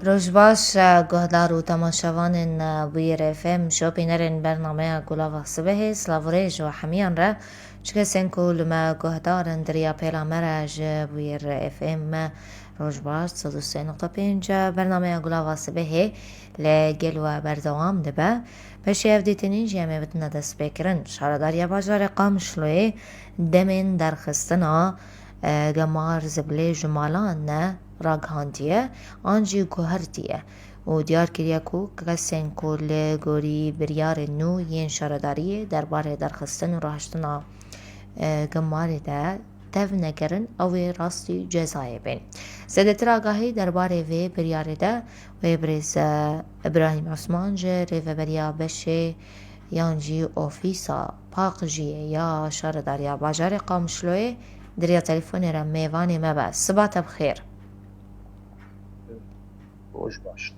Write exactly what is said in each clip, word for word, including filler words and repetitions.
Roj baş, e, guhdar û temaşevanên, e, Bûyîr F M, şopînerên bernameya Gulava Sibehê, silav û rêz ji we hemiyan re. Ji kesên ku li me guhdar in, di riya pêla me re ji Bûyîr F M, roj baş, sed û sê nokta pênc, e, bernameya Gulava Sibehê li gel we berdewam dibe. Beşê ev dîtinî jî em ê bidine destpêkirin. Şaredariya bajarê Qamişloyê demên derxistina, e, gemar zibilê ji malan ne ragihandiye, an jî guhertiye û diyar kiriye ku kesên ku li gorî biryarên nû yên şaredariyê derbarê derxistin û rahiştina, e, gemarê de tev negerin, ew ê rastî cezayê bên. Zêdetir agahî derbarê vê biryarê de wê birêz, e, Îbrahîm Osman ji rêveberiya beşê yan jî ofîsa paqijiyê ya şaredariya bajarê Qamişloyê di riya telefonê re mêvanê me be. Siba te bi xêr. Roj baş.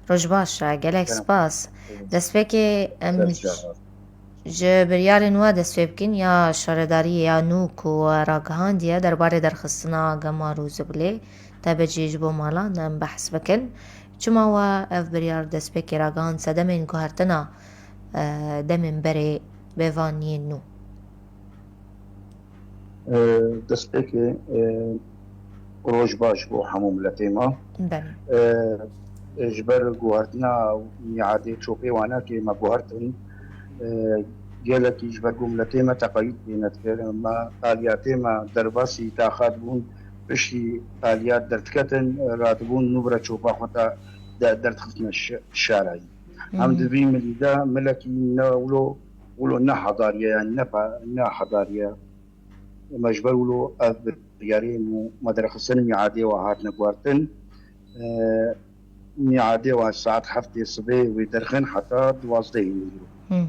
Roj baş, gelek spas. Destpêkê em ji biryarên we dest pê bikin ya şaredariyê ya nû ku we ragihandiye derbarê derxistina gemar û zibilê. Te bicî ji bo malan em behs bikin. Çima we ev biryar destpêkê ragihand sedemên guhertina, e, demên berê bêvan yên nû? E, destpêkê, e, roj baş bo hemû miletê me. Belê. E, ji ber guhertina miadê çopê wanakê me guhertin, e, gelekî ji ber ku miletê me teqeyûd pê nedikir. Me aliyatê me derbasî taxa dibûn, piştî aliyat derdiketin, radibûn nû bira çopa xwe ta de-, derdixistine şe-, şarayî. Em di vî milî de milekî ne wilo, wilo ne hedariye, yani ne pa-, ne hedariye. Me ji ber wilo ev biryarên û me derxistin miadê we hatine guhertin. E, miadê we saet heftê sibê wê derxin heta duwazdehê îro.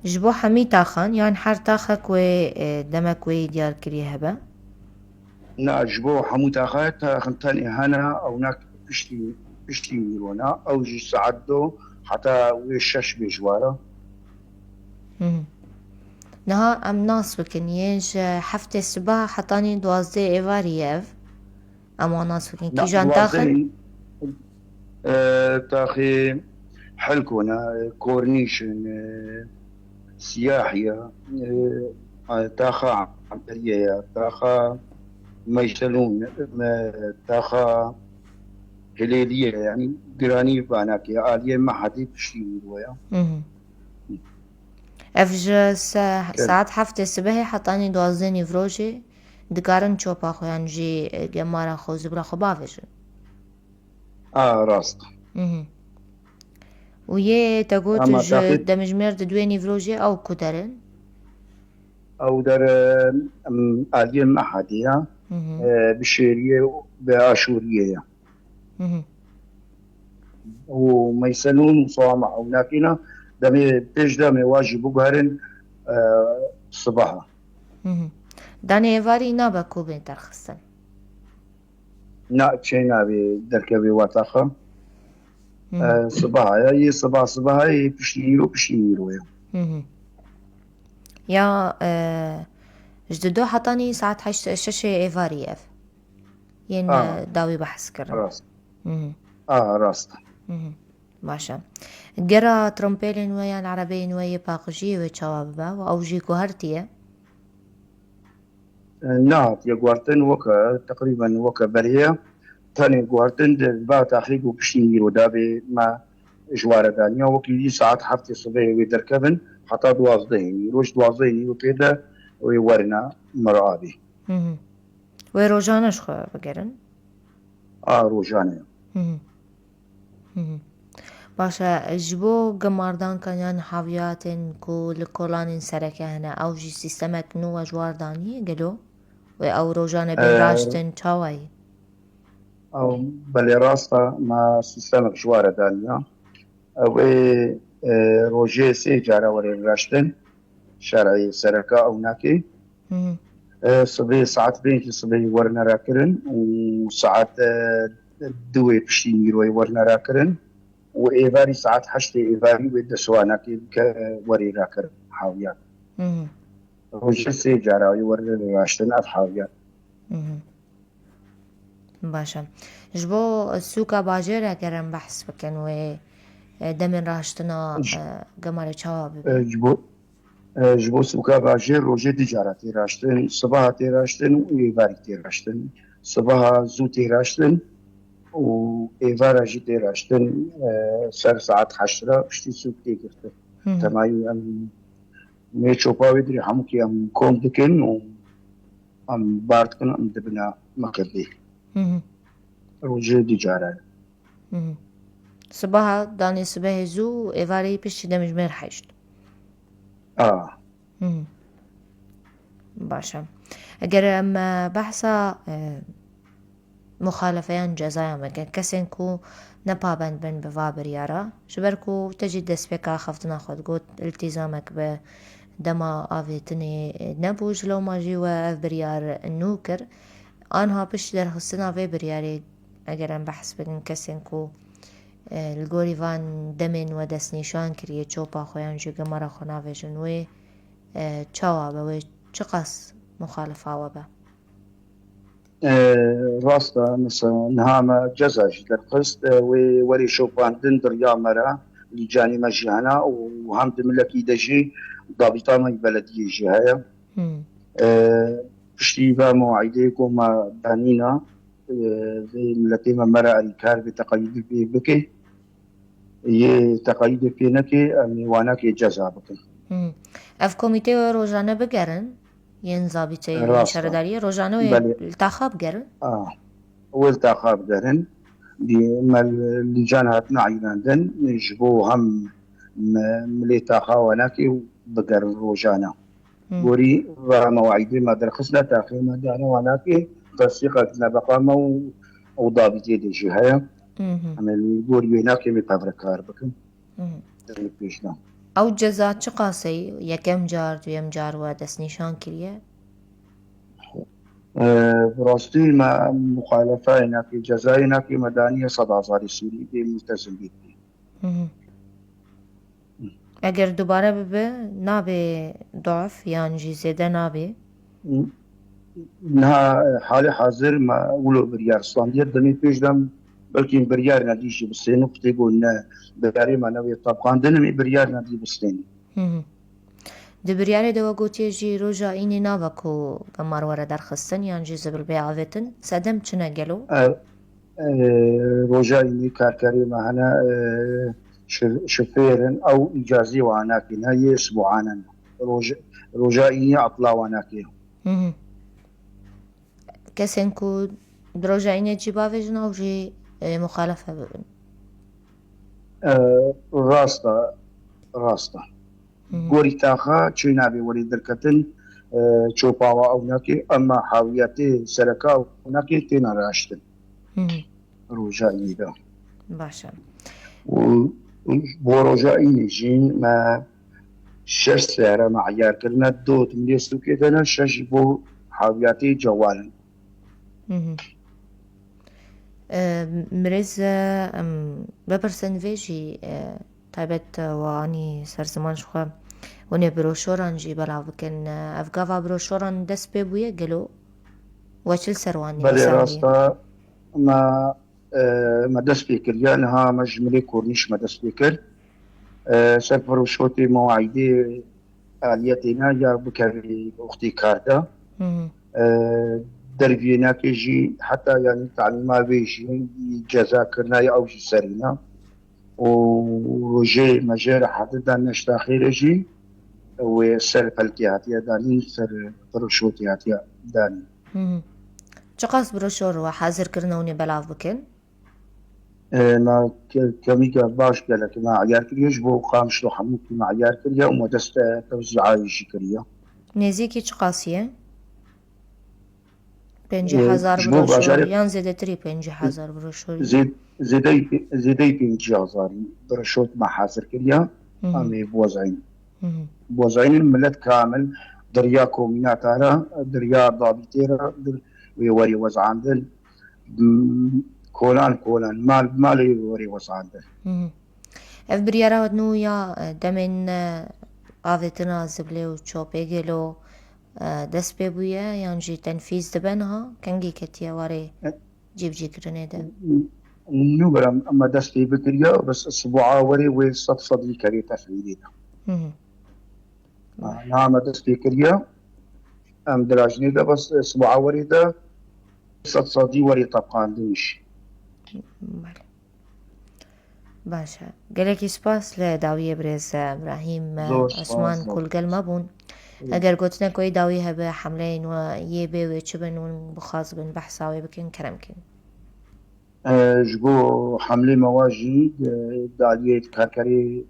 Ji bo hemî taxan yan her taxek wê, e, demek wê diyar kiriye hebe? Na, ji bo hemû taxa taxin tenê hene, ew nak piştî, piştî mîrona, ew jî saet do heta wê şeş bê ji wara. Niha em nas bikin, yên ji heftê siba hetanî duwazdeh êvarî ye ev. Em wan nas bikin. Na, kîjan taxin? E, taxê Helko ne, e, Kornîş in, e, Siyahiye, e, taxa Anberiye ye, taxa Meyselûn, me, taxa Hilêliye, yani giranî banakê, aliyê Mehedî piştî wî ya. Ev ji se-, saet heftê sibehê hetanî duwazdeh nîvrojê dikarin çopa xwe yan jî, e, gemara xwe û zibra xwe bavêjin. A, rast. Mhm. Û yê te got ji demjimêr di duê nîvrojê ew ku derin? Ew der, em, aliyê Mehedî ya, mhm, e, bi Şêriyê û bi Aşûriyê ya. Mhm. Û Meyselûn û Sawama ew nakîna demê pêş demê wa jî biguherin, e, sibaha. Mhm. Danê êvarî nabe ku bên derxistin? Na, çê nabê derkevê wata xwe. Mhm. E, sibaha ya, yê siba sibaha yê piştî îro, piştî îro ya. Mhm. Ya, e, ji dido hetanî saet heşt, şeşê êvarî ev. Yên, e, dawî behs kirin. Rast. Mhm. A, rast. Mhm. Baş e. Gera trompêlên we yan erebeyên we yê paqijiyê wê çawa bibe û ew jî guhertiye? Nehatiye guhertin, weke, teqrîben weke berê ye. Tenê guhertin di va taxîk û piştî nîro dabê me ji ware daniya. Wekî dî saet heftê sibehê wê derkevin heta duwazdehê nîro. Ji duwazdehê nîro pê de wê werine mirabê. Hı hı. Wê rojane ji xwe bigerin? A, rojane. Hı hı. Hı hı. Baş e, ji bo gemardankan yan hawiyatên ku li kolanên sereke hene, ew jî sîstemek nû we ji war daniye gelo? Wê ew rojane bên raştin çawa yî? Ew belê rast e, me sîstemek ji ware daniya. Ew ê, e, rojê sê cara were raştin. Şerê sereke ew nakê. Hı hı. E, sibê saet pêncî sibê werine rakirin û saet, e, duwê piştî nîroyê werine rakirin û êvarî saet heştê êvarî wê destwanakê bike werê rakirin hawiyan. Hı hı. Rojê sê cara wê werine raştin ev hawiyan. Hı hı. Baş e. Ji bo sûka bajêr eger em behs bikin wê, e, demên raştina, Ji- e, gemarê çawa bibe? E, ji bo, e, ji bo sûka bajêr rojê du cara tê raştin. Sibaha tê raştin û êvarî tê raştin. Sibaha zû tê raştin û êvara jî tê raştin, e, ser saet heşt ra piştî sûk tê girtin. Hı hı. Temayî em mê çopa wê dirê hemûkî em kom dikin û em bar dikin, em dibine miqibê. Hı hı. Rojê du cara. Hı hı. Sibaha danê sibehê zû û êvarê piştî demjimêr heşt. A. Hı hı. Baş e. Eger em, e, behsa, e, muxalefeyan cezayan bikin, kesên ku ne pabend bin bi va biryara, ji ber ku te jî destpêka axaftina xwe digot, iltîzamek bi dema avêtinê nebû, ji lewma jî we ev biryar nû kir. Anha piştî derxistina vê biryarê, eger em behs bikin, kesên ku, e, li gorî van demên we destnîşan kiriye, çopa xwe yan jî gemara xwe navêjin, wê, e, çawa be, wê çiqas muxalifa we be? E, rast e, mesela niha me ceza jî derxist, e, wê werê şopandin di riya me re, lîcanê me jî hene û hem di milekî de jî dabîta me yî belediyê jî heye. Hmm. E, piştî ve mewîdê ku me danîna, e, vê miletê me me re alîkar vê teqeyîdê pê bike. Yê teqeyîdê pê neke, em ê wanakê ceza bikin. Hmm. Ev komîtê we rojane bigerin, yên zabîteyê, yên Rast e. Şaredariyê, rojane wê Belê. Li taxa bigerin? A, wê li taxa bigerin. Dî me li can hatina îlandin, ji bo hem me, milê taxa wanakê bigerin rojane. Hmm. Gorî va mewîdê me derxistine, taxê me dane wanakê, tesdîqek nebeqa me û, û dabîtê de jî heye. Mhm. Em ê li gorî wê nakê me pevrekar bikin. Mhm. Em ê pêş ne. Ew ceza çiqas e? Yekem car, duyem car we destnîşan kiriye? Ee, bi rastî me muxalefeyê nakê, cezayê nakê me daniye sed hezarê Sûrî bê multezim bê. Mhm. Eger dubare bibe, nabe dof yan jî zêde nabe? Niha, e, halê hazir me wilo biryar standiye, demê pêş de em belkî biryar nedî jî bistênin, qutê got ne, biryarê me newê tepxandin, em ê biryar nedî bistênin. Hı hı. Di biryarê de we gotiye jî roja înê nabe ku gemar were derxistin yan jî zibil bê avêtin. Sedem çi ne gelo? E, e, roja înê karkerê me hene, e, şi-, şifêr in, ew îcazê wan nake, ne yê isbuane ne. Roj-, roja înê etla wan nake. Hı hı. Kesên ku di roja înê cî bavêjin ew jî, e, muxalefe bibin. E, rast e, rast e. Hı hı. Gorî taxa çê nabê werê derketin, e, çopawa ew nake, ema hawiyetê sereka ew nake têne raştin. Hı hı. Roja înê de. Baş e. Û, û bo roja înê jî me şeş seyare me eyar kirine, do di milê sûkê de ne, şeş jî bo hawiyatê cewal in. Hı hı. E, mirêz, e, em, bipirsin vê jî, e, taybet, e, we anî ser ziman ji xwe. Hûn ê broşoran jî belav bikin. E, ev gava broşoran dest pê bûye gelo? We çi li ser wan Belê, nivîsandiye? Rast e. Me, e, me dest pê kiriye. Niha me ji milê Kornîş me dest pê kir. E, ser broşotê mewîdê aliyetê ne ya bikevê wextê kar de. Hı hı. E, derviyê nake jî heta yanî talîma vê jî ceza kirina ya ew jî serî ne. Û rojê me jê re hedi dan neşta xêrê jî wê ser pelkê hatiye danîn, ser broşotê hatiye danîn. Hı hı. Çiqas broşor we hazir kirine hûn ê belav bikin? E, me ke-, kemîke baş gelek me eyar kiriye, ji bo Qamişlo hemûkî me eyar kiriye û me dest tewzîayê jî kiriye. Nêzîkî çiqasî ye? Pêncî hezar broşor yan zêdetirî pêncî hezar broşorî? Zê-, zêdeyî pê-, zêdeyî pêncî hezarî broşot me hazir kiriye. Hı hı. Em ê bozayîn. Hı hı. Bozayîn milet kamil di riya komînata re, di riya dabîtê re, di wê werê wezandin. M-, kolan kolan, mal bi malê wê werê wezandin. Hı hı. Ev biryara nû ya, e, demên, e, avêtina ziblê û çopê gelo, e, dest pê bûye yan jî tenfîz dibe niha? Kengî ketiye warê? E, cîbicîkirinê de? Nû berem, em me dest pê bikiriye, bes sibuha werê wê sed sedî kerê tefîlî de. Niha me dest pê kiriye, em dirajinê de, bes sibuha werê de sed sedî werê tebqandin jî. Baş e. Gelekî spas li dawiyê birêz Îbrahîm Osman ku li gel me bûn. Eger gotinek wê dawî hebe, hemleyên we yê bê wê çi bin, hûn bixwazibin behsa wê bikin, kerem kin. Ji bo hemlê me wa jî di aliyê karkerê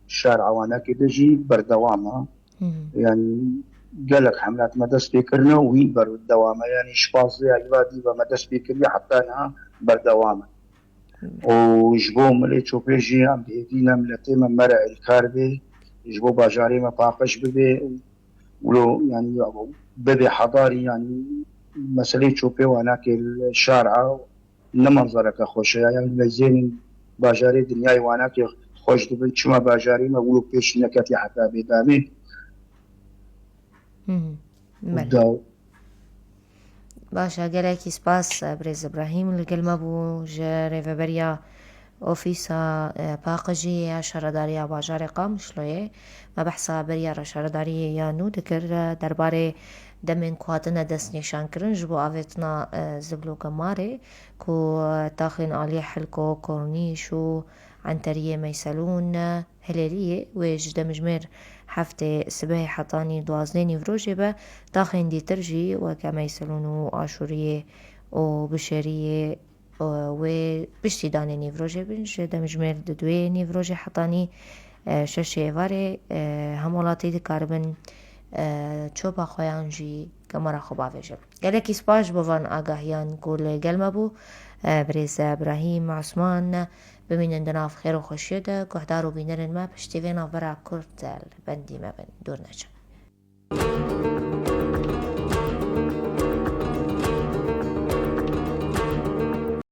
şar ewanekê de jî berdewam e. Yanî gelek hemlet me dest pê kirine û hîn berdewam e. Yanî ji pazdeh Eywadî ve me dest pê kiriye heta niha berdewam e. Û ji bo milê çopê jî em bi hêvî ne miletê me mere êlkar bê, ji bo bajarê me paqij bibe. Wilo yanî bibê hedarî, yanî meselê çopê wanakê li şar a ne manzareke xweş e. Yanî meyzênên bajarê dinyayê wanakê xweş dibin. Çima bajarê me wilo pêş neketiye heta bê damê? Baş e, gelekî spas birêz Îbrahîm li gel me bû ji rêveberiya Ofîsa Paqijiyê ya Şaredariya Bajarê Qamişloyê. Me behsa beriya re şaredariyê ya nû dikir derbarê demên ku hatine destnîşankirin ji bo avêtina ziblûgemarê ku taxên aliyê Hilko, Kornîş û Enteriyê Meyselûn hilêliyê wê ji demjimêr heftê sibehê hetanî duwazdeh nîvrojê be, taxên dîtir jî weke Meyselûn û Aşûriyê û Bişêriyê wê piştî danê nîvrojê bin, ji demjimêr di duyê nîvrojê hetanî şeşê êvarê hem welatî dikaribin çopa xwe yan jî gemara xwe bavêjin. Gelekî spas ji bo van agahiyan ku li gel me bû. Birêz Îbrahîm Osman, bimînin di nav xêr û xweşiyê de. Guhdar û bînerên me, piştî vê navbera kurt li bendî me bin. Dûr neçin.